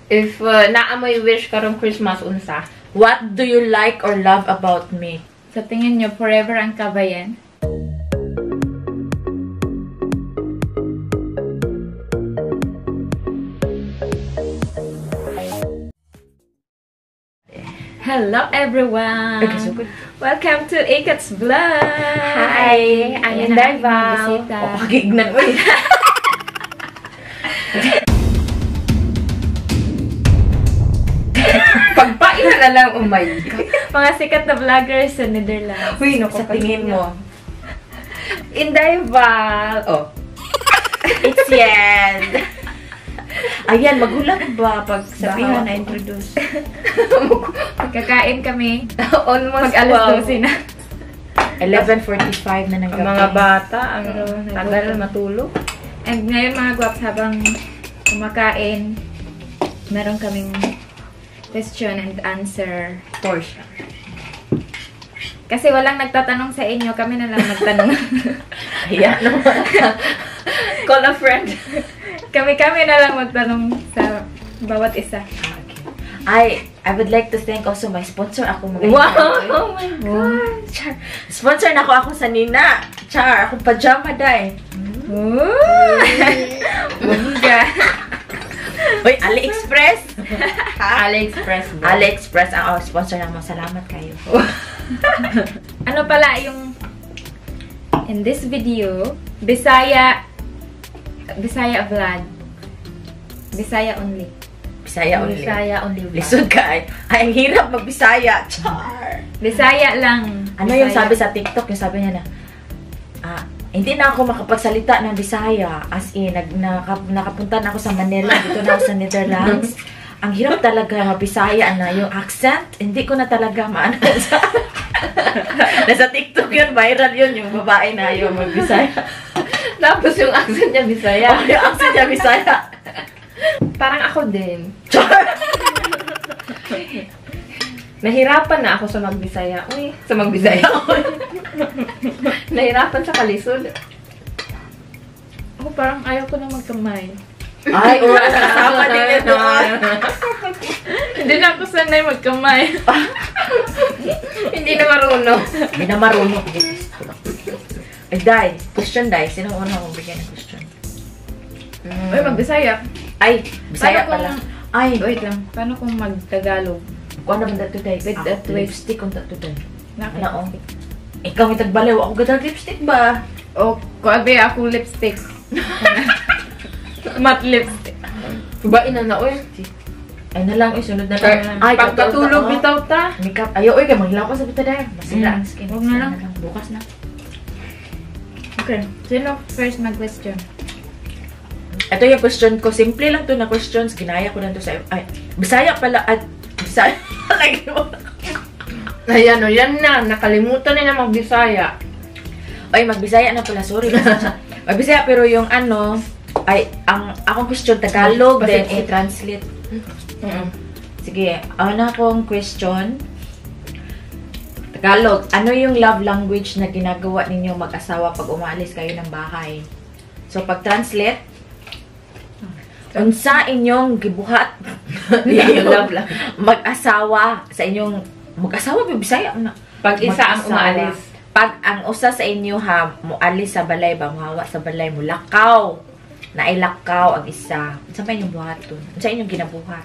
If naa moy wish karong Christmas, unsa? What do you like or love about me? Sa tingin nyo, forever ang kabayan? Hello everyone! Okay, so good. Welcome to Ikat's Vlog! Hi! I'm Ayan Inday ang aking mga Val. bisita. Oh, pagignan mo eh. Pagpain na lang, oh my God. Mga sikat na vloggers sa Netherlands. Uy, naku, Sa tingin mo. Inday Val. Oh. It's Yen. Ayan, magulang ba pag sabihan na introduce? Kakain kami. Almost Pag alas 12 na. 11:45 na ng Ang gabi. mga bata, ang Pero, tagal matulog. And ngayon mga guwaps, habang kumakain, meron kaming question and answer. Portia. Kasi walang nagtatanong sa inyo, kami na lang magtanong. Ayan naman. Call a friend. Kami-kami na lang magtanong sa bawat isa. Okay. I would like to thank also my sponsor. Ako mga Wow! Oh my God! Char. Sponsor na ako sa Nina. Char, akong pajama day. Ooh! Bongga! Uy, AliExpress. AliExpress. Bro. AliExpress ang sponsor na mo. Salamat kayo. Ano pala yung in this video, Bisaya vlog. Bisaya only. Bisaya only. Bisaya only vlog. Lisod ka ay. Ay, ang hirap magbisaya. Char. Bisaya lang. Ano Bisaya. yung sabi sa TikTok? Yung sabi niya na, hindi na ako makapagsalita ng Bisaya. As in, nakapunta na ako sa Manila. Dito na ako sa Netherlands. Ang hirap talaga mabisaya na. Yung accent, hindi ko na talaga maano. Nasa TikTok yun, viral yun. Yung babae na yung magbisaya. Tapos yung accent niya Bisaya. Oh, yung accent niya Bisaya. Parang ako din. Char! Nahirapan na ako sa magbisaya. Uy, sa magbisaya. Nahirapan sa kalisod. Ako parang ayaw ko na magkamay. Ay, oras kasama din yun doon. Hindi na ako sanay magkamay. Hindi na marunong. Hindi na marunong. Ay, Day. Question, Day. Sino ang una akong bigyan ng question? Uy, magbisaya. Ay, Bisaya Paano pala. Ay, Wait lang. Paano kung magtagalog? kuha naman dato, Day. With a twist. Lipstick kung dato, Day. Nakita. Ano, oh. Ikaw may tagbaliw. Ako gadal lipstick ba? O, kuwabe ako lipstick. Matte lipstick. Bain na na, uy. Ay na lang, sunod na lang. Ay, pagkatulog bitaw ta. Makeup. Ayaw, uy, kay maglaw ka sa bitaw, Day. Masira ang skin. Huwag na lang. Bukas na. Okay. Sino first mag-question? Ito yung question ko. Simple lang to na questions. Ginaya ko lang to sa... Ay, Bisaya pala. At Bisaya. Lagi mo. Ayan, o, yan na. Nakalimutan na na magbisaya. Ay, magbisaya na pala. Sorry. Magbisaya, pero yung ano, ay, ang akong question, Tagalog, then i-translate. Sige, ano akong question? Tagalog, ano yung love language na ginagawa ninyo mag-asawa pag umaalis kayo ng bahay? So, pag-translate, unsa inyong gibuhat Love language. mag-asawa sa inyong mag-asawa ba Bisaya na? Pag isa ang Mag-asawa. umaalis. Pag ang usa sa inyo ha, mualis sa balay ba, muhawa sa balay, mulakaw. Nailakaw ang isa. Unsa may inyong buhaton? Unsa inyong ginabuhat?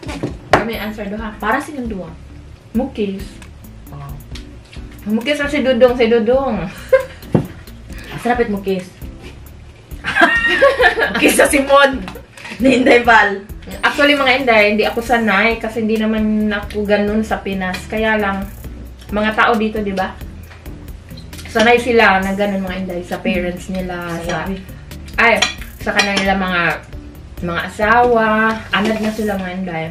Kami answer duha. Para sa inyong duha. Mukis. Oh. Mukis na si Dudong, si Dudong. Sarapit mo kiss. Kiss sa Simon. Ni Inday Val. Actually, mga Inday, hindi ako sanay kasi hindi naman ako ganun sa Pinas. Kaya lang, mga tao dito, di ba? Sanay sila na ganun, mga Inday, sa parents nila, sa, ay, sa kanila mga asawa. Anad na sila, mga Inday.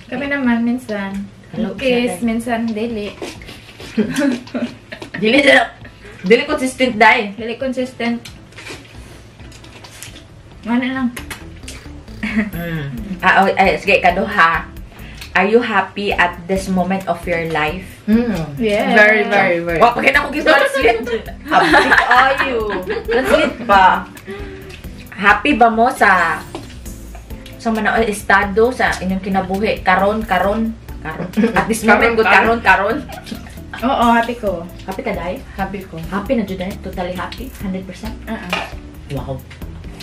Kami naman, minsan. Hello, Kiss, Bisaya. minsan dili. Dili dili consistent dai. Dili consistent. Ano lang. Ah, oh, ay, sige, kaduha. Are you happy at this moment of your life? Yeah. Very, very, very. Wa, pagka na ako translate. Happy are you? Translate pa. Happy ba mo sa Sa man na estado sa inyong kinabuhi karon karon karon? At this moment, good, karon karon. Oo, happy ko. Happy ka, Day? Happy ko. Happy na jud, Day? Totally happy? 100%? Oo. Wow.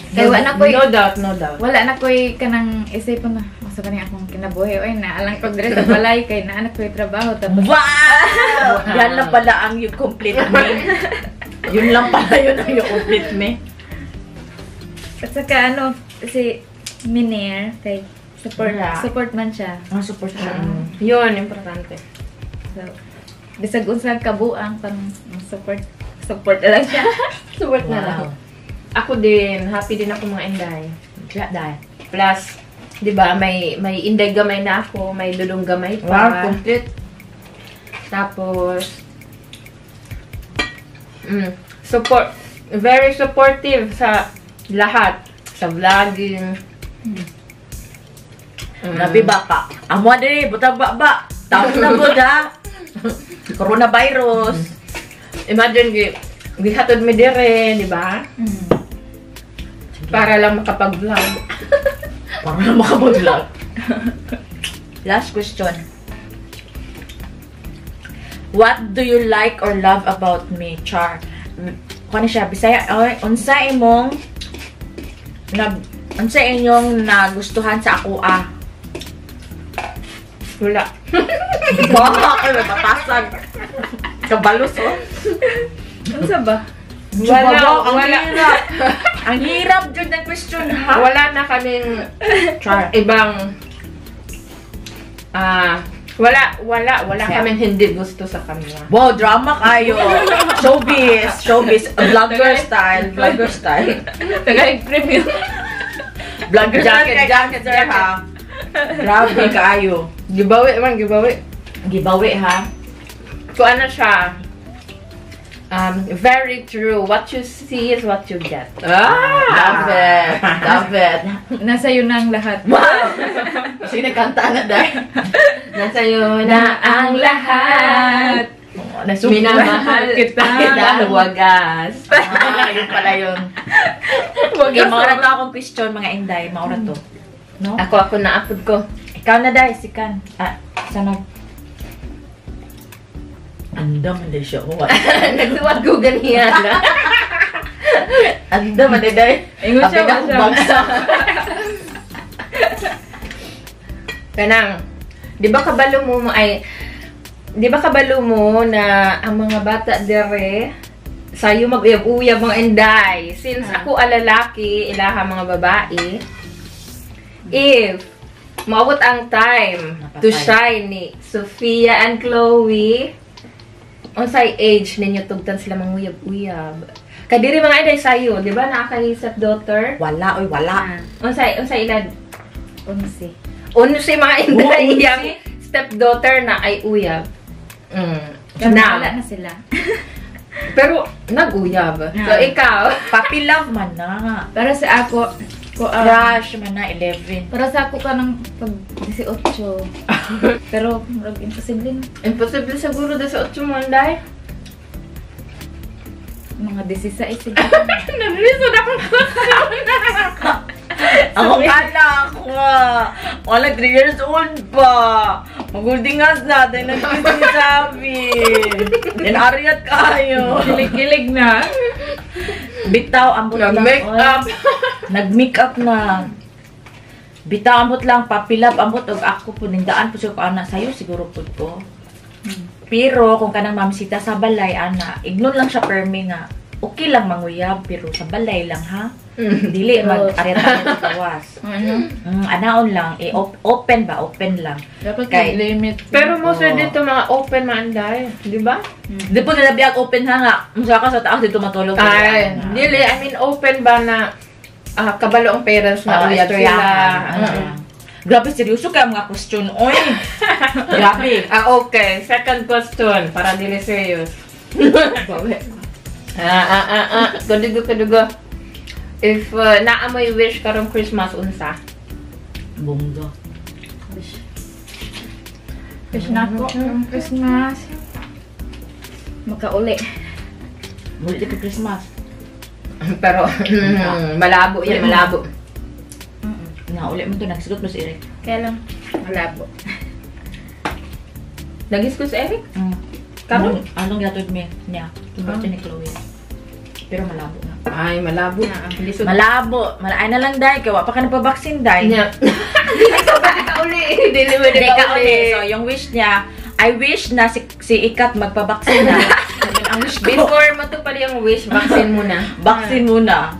Kay wala na ko'y No doubt, no doubt. Wala na ko'y kanang isipon na masa ba akong kinabuhi, oy, na alang ko diri sa balay kay naa na ko'y trabaho, tapos Wow! Yan lang pala ang "you complete me." Yun lang pala yun ang "you complete me." At saka ano, si Miner kay support Wala. Support man siya. Ang support siya. Yun, importante. So bisag unsa kabuang pang support, support na lang siya. Support na lang. Ako din, happy din ako, mga inday. Siya, Day. Plus, 'di ba, may inday gamay na ako, may dudong gamay Wow, pa. Complete. Tapos support, very supportive sa lahat, sa vlogging. Grabe ba ka? Amo diri, butang ba ba. Taon na gud ha. Coronavirus. Imagine gihatod mi dire, 'di ba? Para lang makapag-vlog. Para na makapag-vlog. Last question. What do you like or love about me? Char. Kuan siya, Bisaya, oy, unsa inyong nagustuhan sa ako ah? Wala. Baka kayo may batasag. Kabalos oh. Unsa ba? Wala, Wala, ang wala. hirap. Ang hirap jud ng question ha. Wala na kaming Char. Ibang wala wala wala kaming hindi gusto sa kanya. Wow, drama kayo. Showbiz, showbiz, vlogger style, vlogger style. Tagalog preview. Vlogger style Jacket, kay jacket, sir, ha. Grabe kaayo. Gibawi man, gibawi. Gibawi ha. Kung ano siya, very true. What you see is what you get. Ah! Love it. Love it. Nasa iyo na ang lahat. Wow! Sige, nagkanta na dahil. Nasa iyo na ang lahat. Nasumpa. Minamahal kita. kita. Wagas. Ah, yun pala yun. Okay, maura to akong question, mga inday. Maura to. No? Ako na apod ko. Ikaw na dahil, sikan. Ah, sana. Andam man siya. Oh, Nagsuwat ko ganiyan. Andam man dahil. Ingon siya, Abi na akong siya. bagsak. Kanang, di ba kabalo mo na ang mga bata dire sayo mag-uyab-uyab, mga inday? Since ako alalaki, ilaha mga babae, if maabot ang time to Napatay. Shine ni Sophia and Chloe, unsay age ninyo tugtan sila manguyab-uyab? Kadiri, mga inday, sayo, di ba naa kay stepdaughter? Wala, oy, wala. Unsay ilad? 11. 11, mga inday, Oh, iyang stepdaughter na ay uyab. Na. Wala Na. na sila. Pero nag-uyab. So ikaw, Puppy love man na. Pero sa ako, ko, Crush man na, 11. Para sa ako ka ng pag 18. Pero murag imposible no. Imposible siguro 18 mo, inday. Mga 16 siguro. Naglisod akong question. Ako anak ko. Wala, 3 years old pa. Maguldingas na. Dahil nagsasabi. Then ariat kayo. Kilig-kilig na. Bitaw, ambot lang. Nag-make Oy. up. Nag-make up na. Bitaw, ambot lang. Puppy love, ambot. Og ako po, nindaan po siya ko, ana. Sayo siguro po ko. Pero, kung kanang mamsita sa balay, ana, ignon lang siya permi nga. Okay lang manguyab, pero sa balay lang, ha? Dili mag-ariat sa gawas. Ano? Anaon lang. Eh, open ba? Open lang. Dapat Kay- limit. Pero mostly Oo. dito mga open man, inday. Di ba? Di po nila biyag open ha nga. Musa ka sa taas dito matulog. Ay, Ana. dili. I mean, open ba na kabalo ang parents na Oo, uyab sila. istoryahan. Ano lang. Grabe, seryoso kaya mga question. Oy! Grabe. Ah, okay. Second question. Para dili serious. Ah, ah, ah, ah. Kadugo, kadugo. If naa mo'y wish karong Christmas, unsa? Bongga. Wish. Wish na ako ng Christmas. Makauli. Muli ka Christmas. Pero malabo yan, malabo. Nauli mo to, nagsugot mo si Eric. Kaya lang, malabo. Nag-school si Eric? Karon? Karon? Anong gatod mi niya? Birthday ni Chloe. Pero malabo na. Ay, malabo. Lisod. Malabo. Malaay na lang, day. Kaya wa pa ka nagpa-vaccine, day. Nya. Dili ka pwede ka uli. Dili pwede Hindi ka ka uli. uli. So, yung wish niya, I wish na si Ikat magpa-vaccine na. Yun ang wish ko. Before matupad yung wish, vaccine muna. Vaccine muna.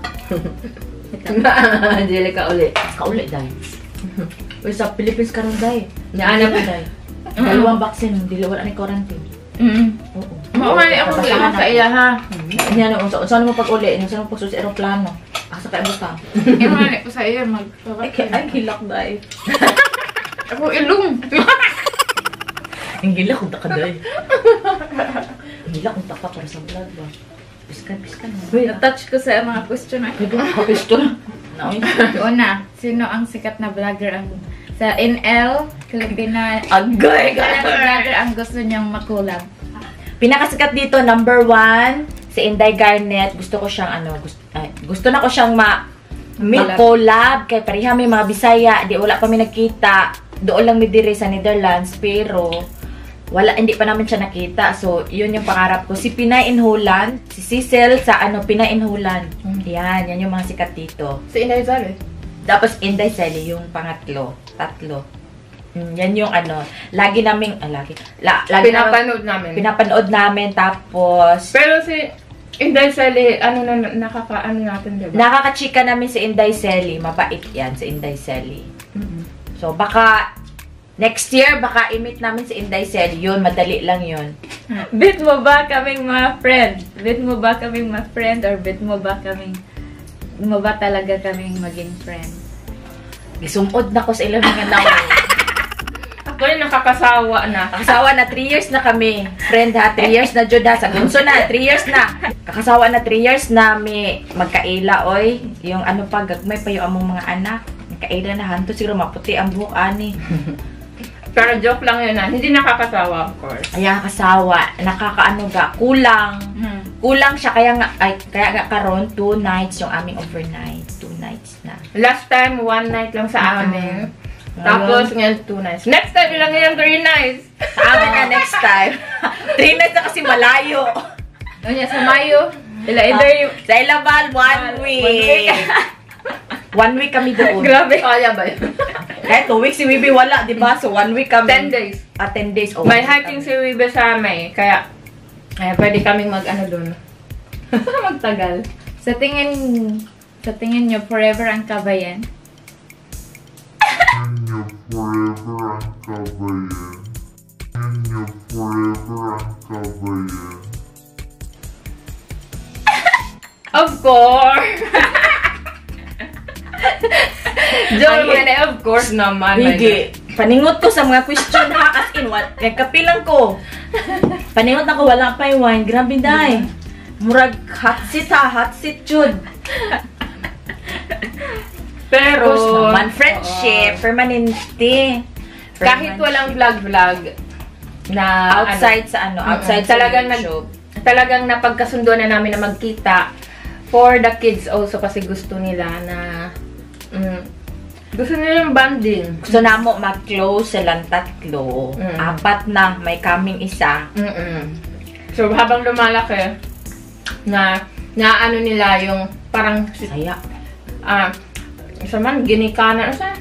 Dili ka uli. Kauli, day. Uy, sa Philippines karon, day. Naanap. Day. Dalawang vaccine, dili wala ni quarantine. Oo. Mao man ako Basahan sa iya ha. Niya no, unsa mo pag-uli, unsa mo pagsulod sa eroplano. Asa ka ibutang? Yung mali ko sa iyo, Ay, magpapakain. ay hilak day. Ako ilong. Ang gila kung taka day. Ang gila kung taka para sa vlog ba. Piskan, piskan. Uy, Na-touch ko sa mga question ay. Pwede ka pistol. Naoy. Una, sino ang sikat na vlogger ang sa NL, Filipina, Agay sikat na vlogger ang gusto niyang makulab? Pinakasikat dito, number 1, si Inday Garnet. Gusto ko siyang ano, gusto, ay, gusto na ko siyang ma-collab. Kay pareha may mga Bisaya, di wala pa mi nagkita. Doon lang mi dire sa Netherlands, pero wala, hindi pa namin siya nakita. So, yun yung pangarap ko. Si Pinay in Holland, si Cecil sa ano, Pinay in Holland. Yan, yan yung mga sikat dito. Si Inday Zale. Tapos Inday Sally, yung pangatlo, tatlo. Yan yung ano, lagi naming, lagi, lagi namin, Pinapanood namin. pinapanood namin, tapos, Pero si Inday Sally, ano na, nakakaano natin, diba? Nakakachika namin si Inday Sally. Mabait yan si Inday Sally. So, baka, next year, baka i-meet namin si Inday Sally. Yun, madali lang yun. Bet mo ba kaming mga friend? Bet mo ba kaming mga friend or bet mo ba kaming mo ba talaga kaming maging friend? Gisumod na ko sa ilang mga naon. Ako yung nakakasawa na. Kakasawa na, 3 years na kami. Friend ha, 3 years na jud ha. Sa gunso na, 3 years na. Kakasawa na, 3 years na mi magkaila, oy. Yung ano pa, gagmay pa yung among mga anak. Magkaila na, hanto siguro maputi ang buhok, ani. Pero joke lang yun ha. Hindi nakakasawa, of course. Ay, nakakasawa. Nakakaano ga, kulang. Kulang siya, kaya nga, ay, kaya nga karon 2 nights yung aming overnight. 2 nights na. Last time, 1 night lang sa amin. Tapos, ngayon, 2 nights. Next time, ilang ngayon, 3 nights. Sa amin na next time. 3 nights na kasi malayo. Ano niya, sa Mayo, ila either yung Sa Ilabal, 1 week. 1 week kami doon. Grabe. Kaya ba yun? Kahit 2 weeks si Wibi wala, di ba? So, 1 week kami. 10 days. Ah, 10 days. Oh, May one week hiking kami. si Wibi sa May. Kaya, ay, pwede kaming mag-ano doon. Magtagal. Sa tingin niyo, forever ang kabayan. Niyo forever ang kabayan. Niyo forever ang kabayan. Of course! Joke man, eh, of course naman. Higi. Paningot ko sa mga question ha, as in, what, nagkapilang ko. Paningot ako, wala pa yung wine. Grabe, day. Murag hot seat ha, hot seat jud. Pero, Of course naman, friendship, permanente. kahit walang vlog-vlog na Outside sa ano, outside sa Talagang YouTube. Talagang napagkasundo na namin na magkita for the kids also kasi gusto nila na gusto nila yung bonding. Gusto na mo mag-close silang tatlo. Apat na, may kaming isa. So habang lumalaki na na ano nila yung parang Saya. Sa man ginikanan sa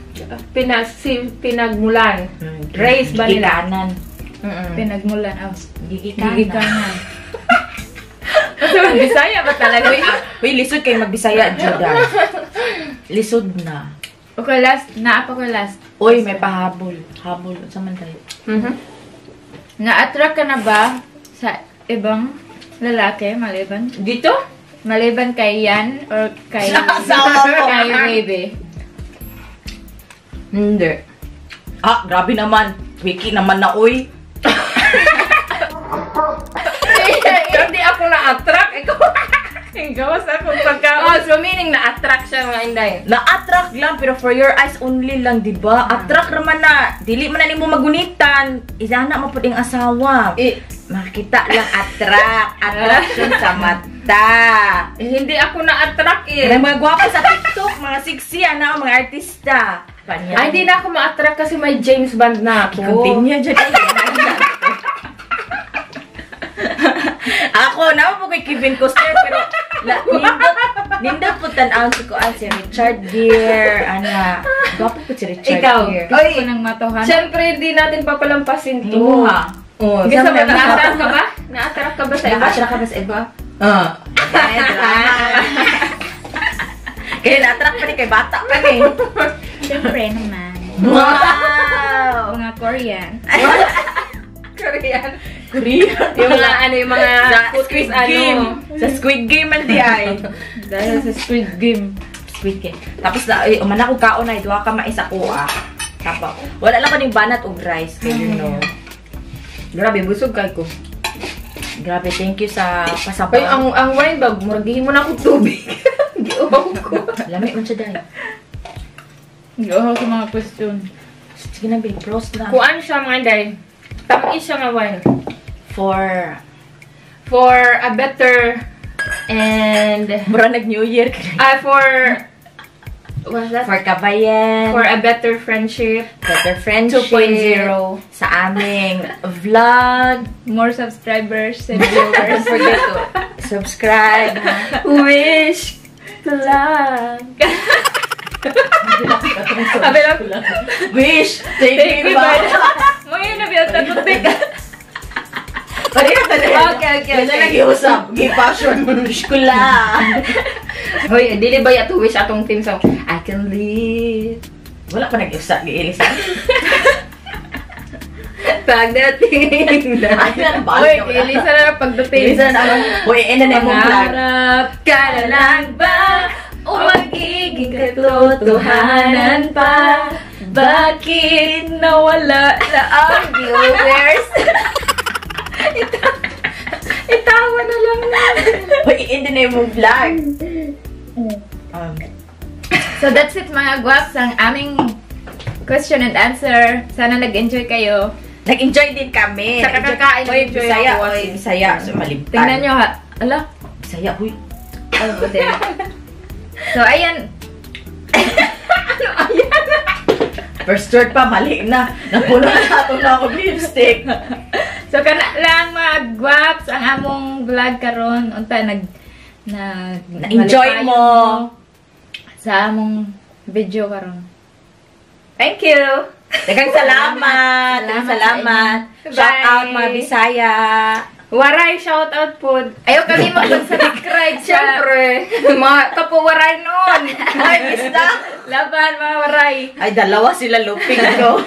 pinas si pinagmulan. Race ba nila? Gigikanan. Pinagmulan. Oh. Gigikanan. Gigikanan. Kasi Bisaya ba talaga? Uy, lisod kay magbisaya, Judah. Lisod na. Okay, last. Naa pa ko last. Uy, may pahabol. Habol. Unsa man tayo? Mhm. Na-attract ka na ba sa ibang lalaki maliban? Dito? Maliban kay Yan or kay Sa asawa mo. kay Baby? Hindi. Ah, grabe naman. Wiki naman na, uy. Hindi ako na-attract. Ikaw. Ikaw sa akong pagkaon. Oh, so meaning na-attract siya, mga inday. Na-attract lang, pero for your eyes only lang, di ba? Attract naman na. Dili man na nimo magunitan. Isana mo pud ang asawa. Eh, Makita lang attract. Attraction sa mata. Kita. Eh, hindi ako na-attract eh. Kanang mga gwapo sa TikTok, mga sexy, ano, mga artista. Panya. Ay, hindi na ako ma-attract kasi may James Bond na ako. Continue dyan. Ako, naman po kay Kevin Costner, pero nindot po tan-awon si Kuan, si Richard Gere, ana. Gwapo po si Richard Ikaw. Gere. Gusto ko ng matohan. Siyempre, hindi natin papalampasin to. Himuha. Oh, Gusto mo na-attract ka ba? Na-attract ka ba sa iba? Na-attract ka ba sa iba? Ah. Ay, drama. Kaya na-attract pa ni kay bata pa ni. Siyempre naman. Wow! Mga Korean. Korean. Korean. Yung mga ano, yung mga Sa cookies, Squid ano. Game. Sa Squid Game man di ay. Dahil sa Squid Game. Squid Game. Tapos na, ay, umana ko kaon ay duha ka mais ako ah. Tapos, wala lang ko ning banat og rice kay you know. Grabe, busog kay ko. Grabe, thank you sa pasabaw. Ay, ang wine bag, murag mo na ako tubig. Giuhaw ko. Lami man siya dahil. Giuhaw sa mga question. Sige na, babe. Close na. Kuan siya mga inday. Tamis siya nga wine. For a better and mura nag New Year ka. For what's that? For kabayan. For a better friendship. Better friendship. 2.0. Sa aming vlog. More subscribers and Don't viewers. forget to subscribe. Wish ko lang. Sabi lang, Wish! Take me back! Mo yun na biya tagutik. Pareho ka na. Okay, Wala okay. lang iusap. Gi-passion. Wish ko lang. Hoy, dili ba yato wish atong team song? I can live. Wala pa nag-usap. Gi-ilis. Pagdating na. Ay, na, Uy, Elisa na pagdating. Elisa na naman. Uy, ina na imong vlog. Pangarap ka na lang ba? O magiging katotohanan pa? Bakit nawala na ang viewers? Itawa na lang natin. Uy, ina na imong vlog. So that's it mga guwaps, ang aming question and answer. Sana nag-enjoy kayo. Nag-enjoy din kami. Sa kakakain, Uy, nag-enjoy Bisaya. ako. Uy, Bisaya. So, malimtan. Tingnan nyo ha. Ala. Bisaya, uy. Oh, buti. So ayan. First word pa, mali na. Napuno na ato na ako lipstick. So kana lang mga guwaps ang among vlog karon. Unta nag nag Na-enjoy malipayon mo. sa among video karon. Thank you. Daghang salamat. Daghang Salamat salamat. sa inyo. Shout out Bye. mga Bisaya. Waray, shout out po. Ayaw kami mag-subscribe sa Siyempre, mga kapuwaray noon. Ay, bista. Laban mga waray. Ay, dalawa sila luping ko.